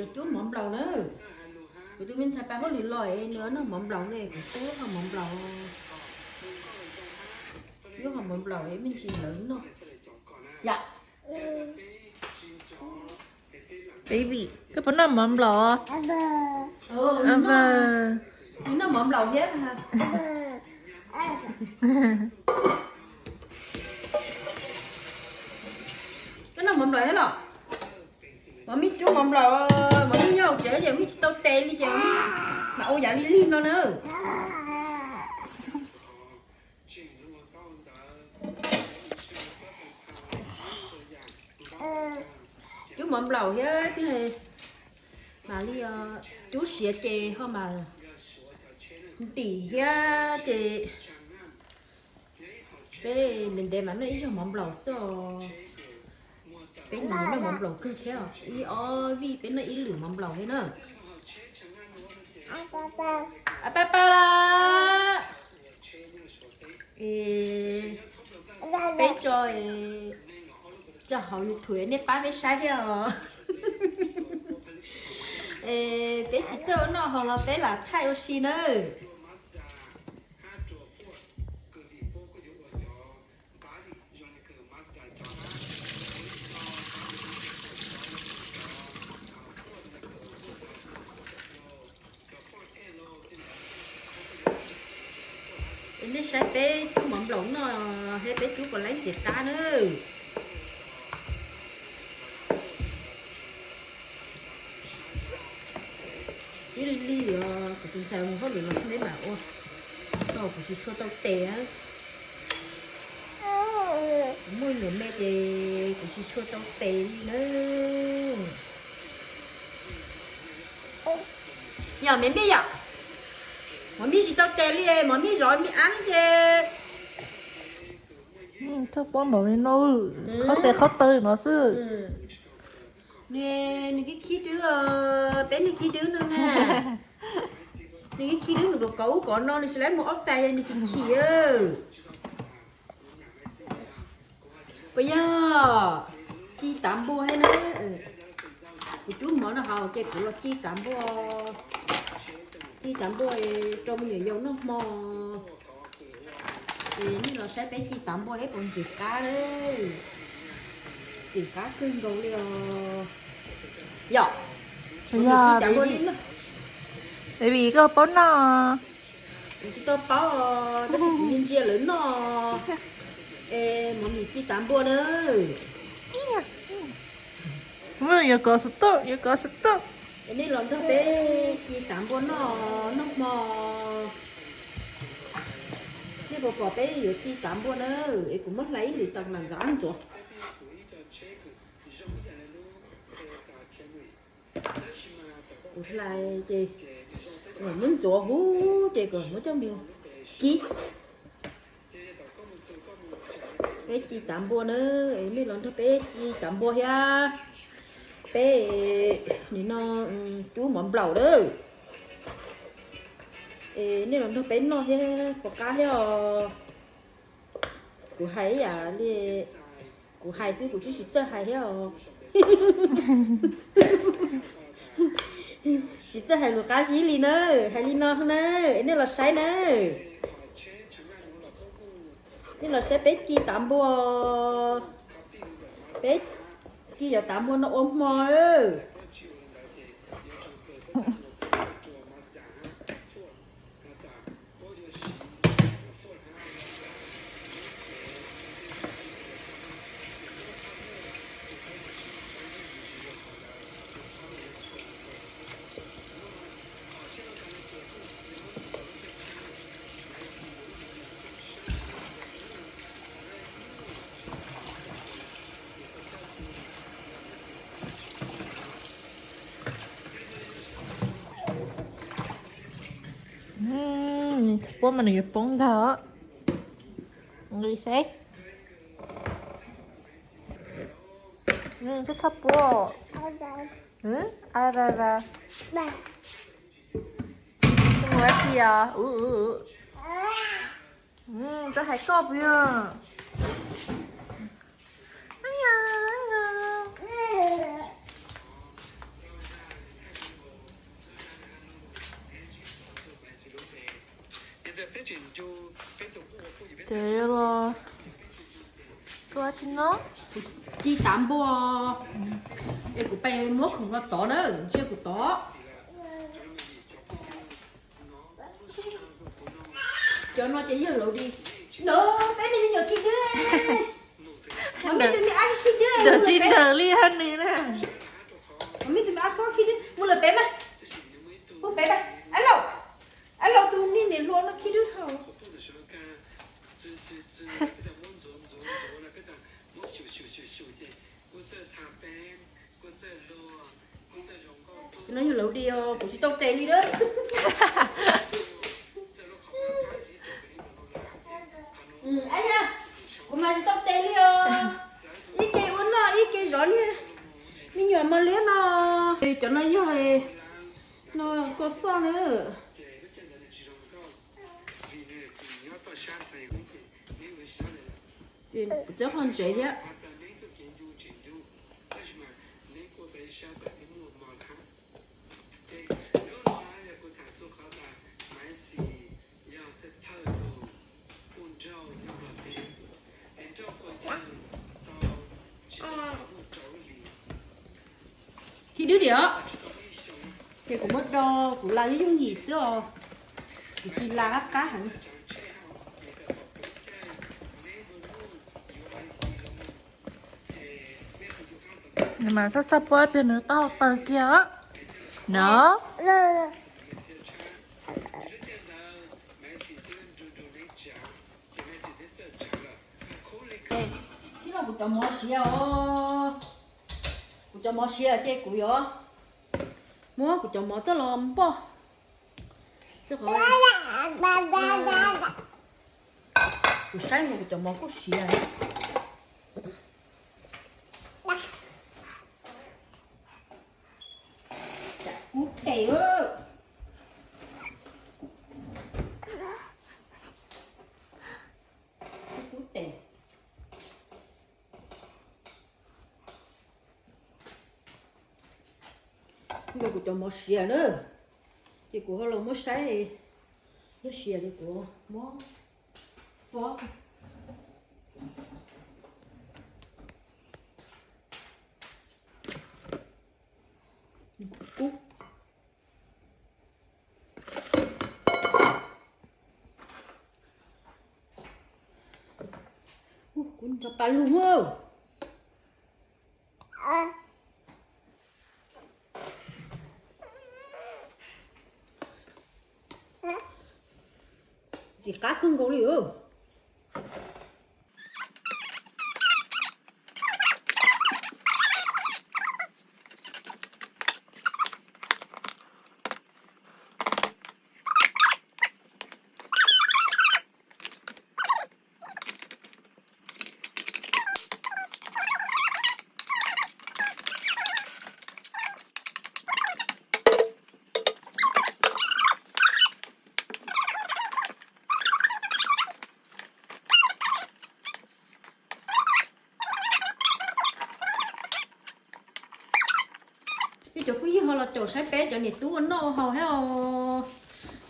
Cub mov nplaum na. Kuv tus me ntxhais pab hauj lwm los es nws noj mov nplaum ne, kuv twb ho mov nplaum. Twb ho mov nplaum es me ntsis lawv noj. Yom. Baby, koj puas noj mov nplaum? Nws noj mov nplaum thiab. Koj noj mov nplaum thiab los? Mov mij cub mov nplaum, mov mij nyob hauv tsev ces mov mij tsis tau tes li ces mov mij mam ua yam li lig no na. Cub mov nplaum thiab xwb, mam li cub siav ces ho mas ntim thiab ces peb ntev ntev mas noj ib zaug mov nplaum xwb os. Peb nyiam noj mov nplaum kawg thiab os, ib ob vij peb noj ib lwm mov nplaum thiab na. A pa pa la. Es peb tso, tso hauv YouTube nej pab peb saib thiab os. Es peb tsis txawj ua noj haus los peb lam thaij ua si nawb. Es nej saib peb cub mov nplaum noj thiab peb cub puas laib ntxim qab nawb. Ib li li os, kuv tus ntxhais mus hauj lwm los neb mam ua, kuv tsis tshua tau tes. Kuv muaj me nyuam me ces kuv tsis tshua tau tes li nawb. Yog me mij yom, mov mij tsis tau tes li, mov mij zov me ab ces. Txhob pob npaum li no, qhov tes qhov taw no xwb. Nws khib khib dwb, peb nws khib dwb no na. Nws khib khib dwb, nws kov ub kov no, nws tsis laib mus ob xas, yog nws chim chim. Puas yog ci tav npua thiab na? Kuv cub mov no haus ces kuv los ci tav npua, ci tav npua rau me nyuam yaus noj hmo. Es nej los saib peb ci tav npua ib puas ntxim qab, ntxim qab kawg nkaus li os. Yom, baby, koj paub noj? Kuv tsis tau paub os, tab sis kuv ntsia lawv noj. Es mov mis ci tav npua na. Yuav kov xov tooj, yuav kov xov tooj. Es nej los nrog peb ci tav npua noj, noj hmo. Nej puas pom peb yuav ci tav npua na? Es kuv muab hlais ib lwm tas mam ntxuav ntxuav. Kuv hlais ces muab ntxuav huv ces kom muab coj mus kib. Peb ci tav npua na, es nej los nrog peb ci tav npua thiab. Peb nim no cub mov nplaum lawm. Es nej los nrog peb noj thiab puas qab thiab os. Kuv hais ib yam li, kuv hais xwb kuv tsis tsis txawj hais thiab os. Tsis txawj hais lus qab zib li na, hais li no na, es nej los saib na. Nej los saib peb ci tav npua, peb ci cov tav npua no ua hmo. Txhob puab mas nws yuav poob ntag. Nqis seb. Txhob puab. Ua dab tsi os? Koj hais koj puas yog? Ces los tua tsis no. Kuv ci tav npua es kuv pes muab khoom los tov na, ntsia kuv tov. Cov no ces yog laus di. Nws peb niag me nyuam khi dwb. Mas me tus me ab khi dwb. Ntawm tsis ntawm li hab nws na. Mas me tus me ab xob khi dwb, mus lawm pem mas. Mus pem mas. Ab laus, ab laus tus niag niam hluas no khi dwb dhau. No yog laus di os, kuv tsis tau tes li na. Kuv mas tsis tau tes li os. Ib ke ua noj ib ke zov niag me nyuam mos liab no. Cov no yog no kua xoj na. Ces kuv cov qhov ntsev thiab. Khi dwb diam. Ces kuv muab do kuv la ib yooj yim xwb os. Kuv tsis la qab qab heev. Nws mas txhob txhob puab pliag nws taub hau tawg kiag os. No. Tib no kuv cov mov siav os. Kuv cov mov siav ces kuv yuav muab kuv cov mov coj los npoj. Kuv saib kuv cov mov kuj siav. Kub tes, kub tes. Kuv cov mov siav na, ces kuv ho los muab saib, yog siav ces kuv muab fob. Kub, kub nrog pa lug. Ntxim qab kawg nkaus li os. Ib cov phooj ywg ho los caum saib peb cov niam tub ua noj ua haus thiab os.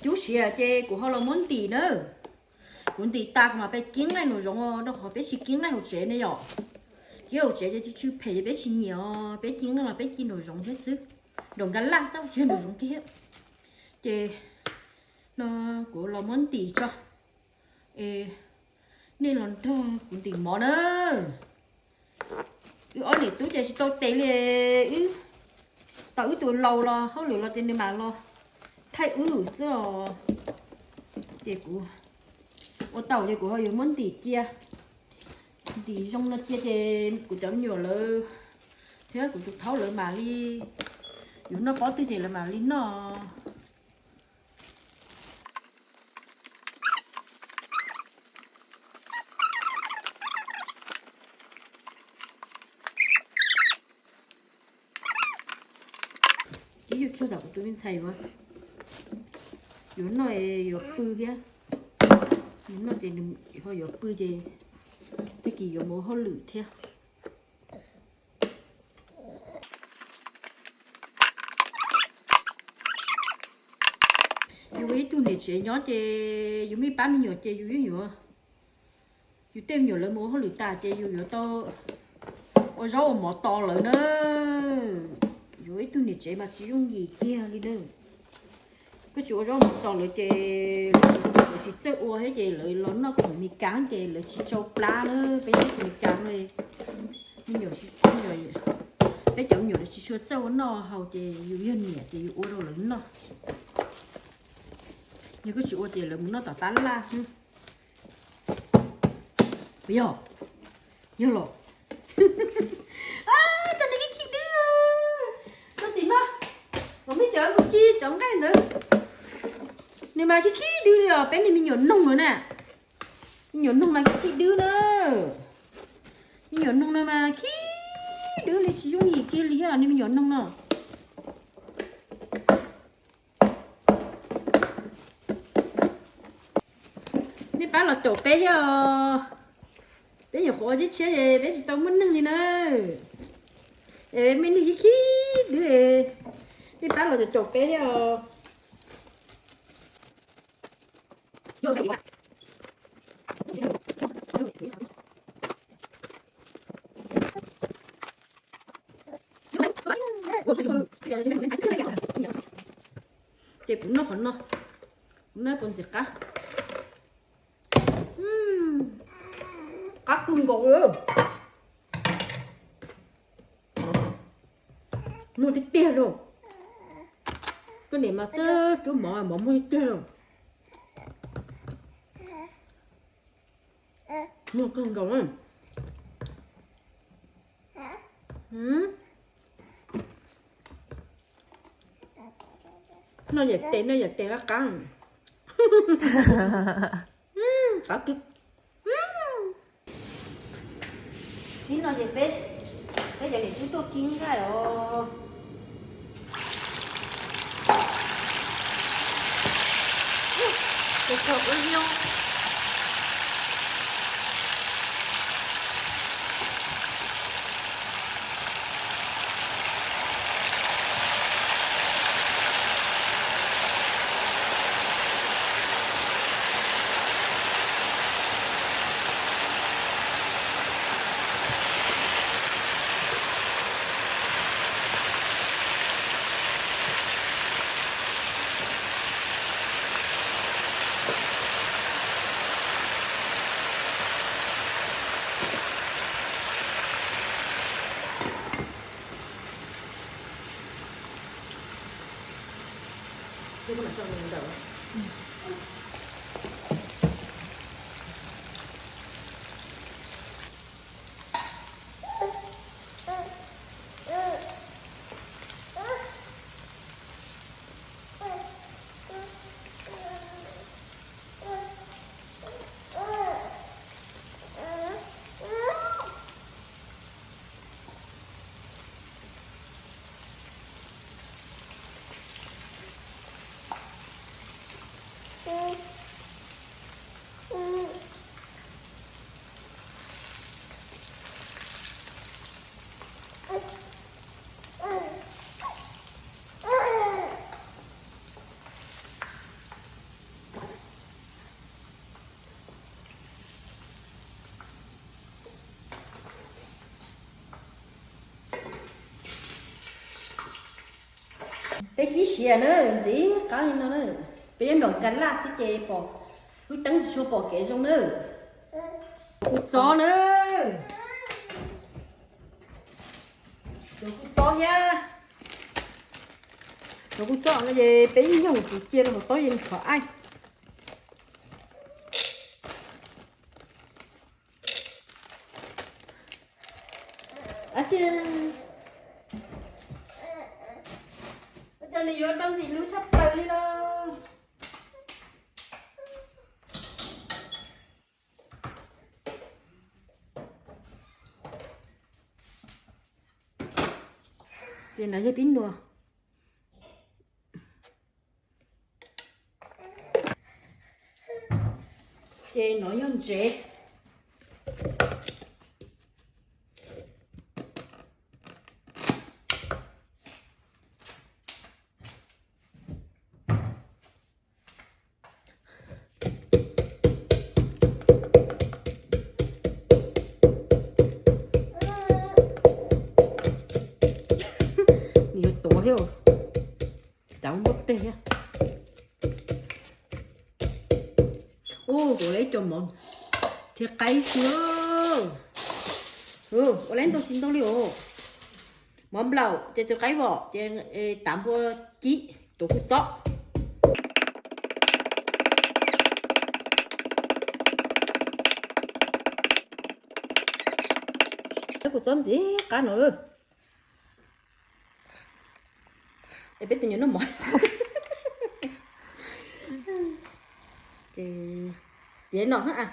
Cub siav ces kuv ho los muab ntim na. Kuv ntim tas kuv mam peb kib nqaij nraum zoov, rau qhov peb tsis kib nqaij hauv tsev ne yom. Kib hauv tsev ces tsw phem ces peb tsis nyiam os, peb ci nqaij los peb ci nraum zoov thiab xwb. Nraum nkag laj xwb tsis yog nraum zoov kiag thiab. Ces no kuv los muab ntim tso. Es nej los nrog kuv ntim mov na. Wb ob niam tub ces tsis tau tes li, wb tau wb tus laus los hauj lwm los ces nws mam los thaij wb xwb os. Ces kuv ua tau ces kuv ho yuav muab ntim cia. Ntim zoo no cia ces kuv cov me nyuam lawv thiab kuv tus thaub lawv mam li, yuav noj pob twg ces lawv mam li noj. Kib yuav tshuaj tom kuv tus me ntxhais yuav, yuav noj yuav pw thiab. Yuav noj ces ho yuav pw ces tag kis yuav mus hauj lwm thiab. Yus ib tug niam tsev nyob ces yus me pab me nyuam ces yus yeej yuav, yus tej me nyuam lawv mus ua hauj lwm tas ces yus yuav tau ua zaub ua mov tos lawv na. Yuav ib tug niam tsev mas tsis yooj yim kiag li na. Koj tsis ua zaub ua mov tos lawv ces lawv tsis txawj ua thiab ces lawv los noj khoom Meskas ces lawv tsis tsau plab na. Peb nyob tsis Meskas no, me nyuam, peb cov me nyuam tsis tshua txawj ua noj haus ces yus yog niam ces yus ua rau lawv noj. Yog koj tsis ua ces lawv mus noj tom tab laj xwb. Puas yog? Yog los. Cov niag khib khib dwb, rau tim no, los mej cov mus ci cov nqaij ntawd, nws mas khib khib dwb li os. Peb niag me nyuam noog no na, me nyuam noog mas khib khib dwb na. Me nyuam noog no mas khib dwb li tsis yooj yim kiag li thiab, niag me nyuam noog no. Nej pab los caum peb thiab os. Peb nyuam qhuav ua tshiab tshiab es peb tsis tau muaj neeg li na. Es me neeg khib khib dwb, nej pab los caum peb thiab os. Ces kuv noj qhov no, kuv noj puas ntxim qab. Qab kawg nkaus li. Muag tiag tiag lauj. Koj niam mas xwb cub mov, mov muag tiag tiag lauj. Muag kawg nkaus. Noj yam tes, noj yam tes qab qab. Qab kawg. Ib no ces peb, peb cov niam tub tuaj kib nqaij os. Ces txog ub nyob. Peb kib siav na, ntxim qab li no na. Peb nyob nraum ka laj xwb ces pom lub teeb tsis tshua pom kev zoo na. Kuv txob na. Kuv txob thiab. Kuv txob no ces peb nyoog kuv cia rau hauv taub yees qhov aij. Ab tsi, ua cas nws yuav tau ntxim hlub tshaj plaws li los? Ces no yog pib nua. Ces no yog ntsev. Li, tav muab teg thiab. Ua li ib co mov thiab qaib xwb. Ua li ntau tsis ntau li os. Mov nplaum ces tus qaib vom ces tav npua kib tuav kua txob. Kua txob ntxiv qab no. Es peb tus nyuam noj mov. Ces piav no na.